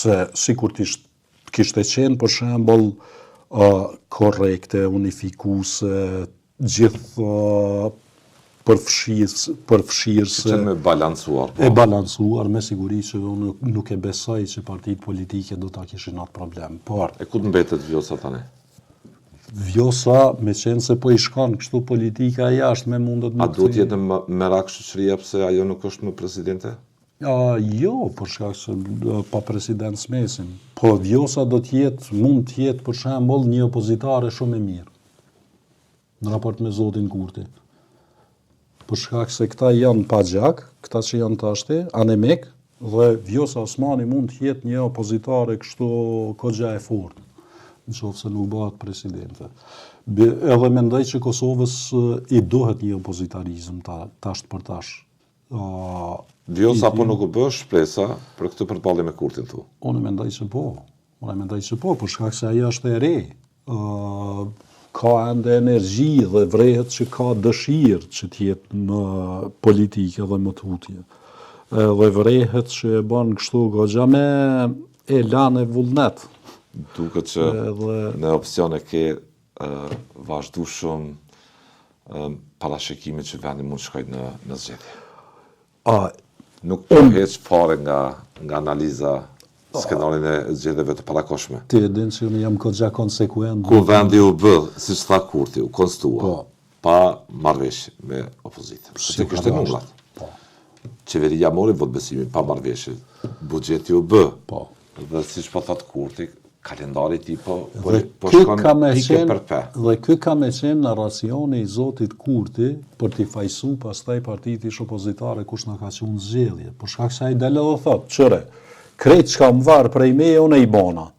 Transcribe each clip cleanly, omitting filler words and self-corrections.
Se sikur të kishte qenë për shembull korrekte, unifikuese, gjithë përfshirëse, përfshirëse. Qenë e balancuar, po. E balancuar, me siguri që unë nuk e besoj që partitë politike do ta kishin atë problem. Por, e ku të mbetet Vjosa tani? Vjosa, meqenëse po i shkon kështu politika e jashtme mundet me A duhet të jetë në merak shoqëria pse ajo nuk është më presidente? A, jo, për shkak se pa president s'mesim. Po Vjosa do të jetë, mund të jetë për shembull një opozitare shumë e mirë në raport me zotin Kurti. Për shkak se këta janë pa gjak, këta që janë tashti, anemik, dhe Vjosa Osmani mund të jetë një opozitare kështu kogja e fortë, në qoftë se nuk bëhet presidente. Edhe mendoj që Kosovës i duhet një opozitarizëm ta, tash për tash. Vjosa po nuk u bë shpresa për këtë përballje me Kurtin thu? Unë mendoj se po. Unë mendoj se po, për shkak se ajo është e re. Ë ka ende energji dhe vrehet që ka dëshirë që të jetë në politikë edhe më tutje. Dhe vrehet që e bën kështu goxha me elan e vullnet. Duket që edhe... në opsion e ke vazhdueshëm parashikimin që vendi mund të shkojë në në zgjedhje. A nuk po heq fare nga nga analiza skenarin e zgjedhjeve të parakohshme. Ti e din që unë jam goxha konsekuent. Kuvendi u bë, siç tha Kurti, u konstitua. Po. Pa marrëveshje me opozitën. Si kishte numrat. Po. Qeveria mori votëbesimin pa marrëveshje. Buxheti u bë. Po. Dhe siç po thotë Kurti, kalendari i tij po po, po shkon pikë për pe. Dhe ky ka me qenë narracioni i zotit Kurti për t'i fajsu pastaj partitë ish opozitare kush na ka çu në zgjedhje. Për shkak se ai del edhe thotë, qyre, krejt çka më var prej meje unë i bona.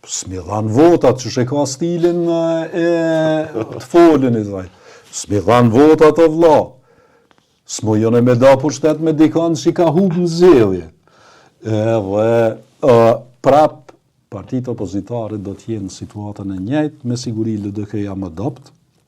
S'mi dhanë votat, që e ka stilin e të folën i dhaj. S'mi dhanë votat o vlla. S'muj unë me da pushtet me dikon që ka hup në zgjedhje. Edhe prap partitë opozitare do të jenë në situatën e njëjtë, me siguri LDK-ja më dobt.